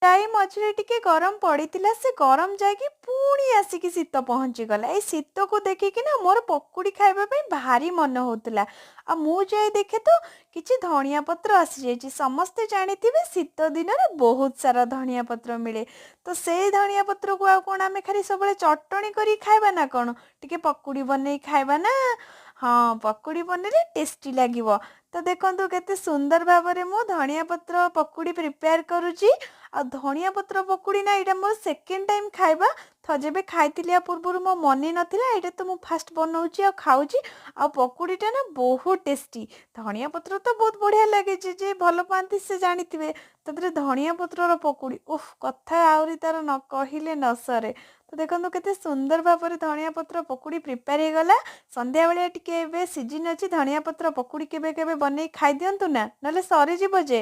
ଯାଇ ମଝିରେ ଟିକେ ଗରମ ପଡ଼ିଥିଲା, ସେ ଗରମ ଯାଇକି ପୁଣି ଆସିକି ଶୀତ ପହଞ୍ଚିଗଲା। ଏଇ ଶୀତକୁ ଦେଖିକି ନା ମୋର ପକୁଡ଼ି ଖାଇବା ପାଇଁ ଭାରି ମନ ହେଉଥିଲା। ଆଉ ମୁଁ ଯାଇ ଦେଖେ ତ କିଛି ଧଣିଆ ପତ୍ର ଆସିଯାଇଛି। ସମସ୍ତେ ଜାଣିଥିବେ, ଶୀତ ଦିନରେ ବହୁତ ସାରା ଧଣିଆ ପତ୍ର ମିଳେ। ତ ସେଇ ଧଣିଆ ପତ୍ରକୁ ଆଉ କ'ଣ ଆମେ ଖାଲି ସବୁବେଳେ ଚଟଣି କରିକି ଖାଇବା ନା କ'ଣ? ଟିକେ ପକୁଡ଼ି ବନେଇ ଖାଇବା ନା? ହଁ, ପକୁଡ଼ି ବନେଇଲେ ଟେଷ୍ଟି ଲାଗିବ। ତ ଦେଖନ୍ତୁ, କେତେ ସୁନ୍ଦର ଭାବରେ ମୁଁ ଧଣିଆ ପତ୍ର ପକୁଡ଼ି ପ୍ରିପେୟାର କରୁଛି। ଆଉ ଧଣିଆ ପତ୍ର ପକୁଡ଼ି ନା, ଏଇଟା ମୋର ସେକେଣ୍ଡ ଟାଇମ୍ ଖାଇବା। ଯେବେ ଖାଇଥିଲି ଆ ପୂର୍ବରୁ ମୋ ମନେ ନଥିଲା। ଏଇଟା ତ ମୁଁ ଫାଷ୍ଟ ବନଉଛି ଆଉ ଖାଉଛି। ଆଉ ପକୁଡ଼ିଟା ନା ବହୁତ ଟେଷ୍ଟି। ଧଣିଆ ପତ୍ର ତ ବହୁତ ବଢ଼ିଆ ଲାଗେ, ଯେ ଯିଏ ଭଲ ପାଆନ୍ତି ସେ ଜାଣିଥିବେ। ତା ଦେହରେ ଧଣିଆ ପତ୍ରର ପକୁଡ଼ି, ଓଃ, କଥା ଆହୁରି ତାର ନ କହିଲେ ନ ସରେ। ତ ଦେଖନ୍ତୁ, କେତେ ସୁନ୍ଦର ଭାବରେ ଧଣିଆ ପତ୍ର ପକୁଡ଼ି ପ୍ରିପେୟାର ହେଇଗଲା। ସନ୍ଧ୍ୟାବେଳିଆ ଟିକେ ଏବେ ସିଜିନ୍ ଅଛି, ଧଣିଆ ପତ୍ର ପକୁଡ଼ି କେବେ କେବେ ବନେଇ ଖାଇଦିଅନ୍ତୁ ନା, ନହେଲେ ସରିଯିବ ଯେ।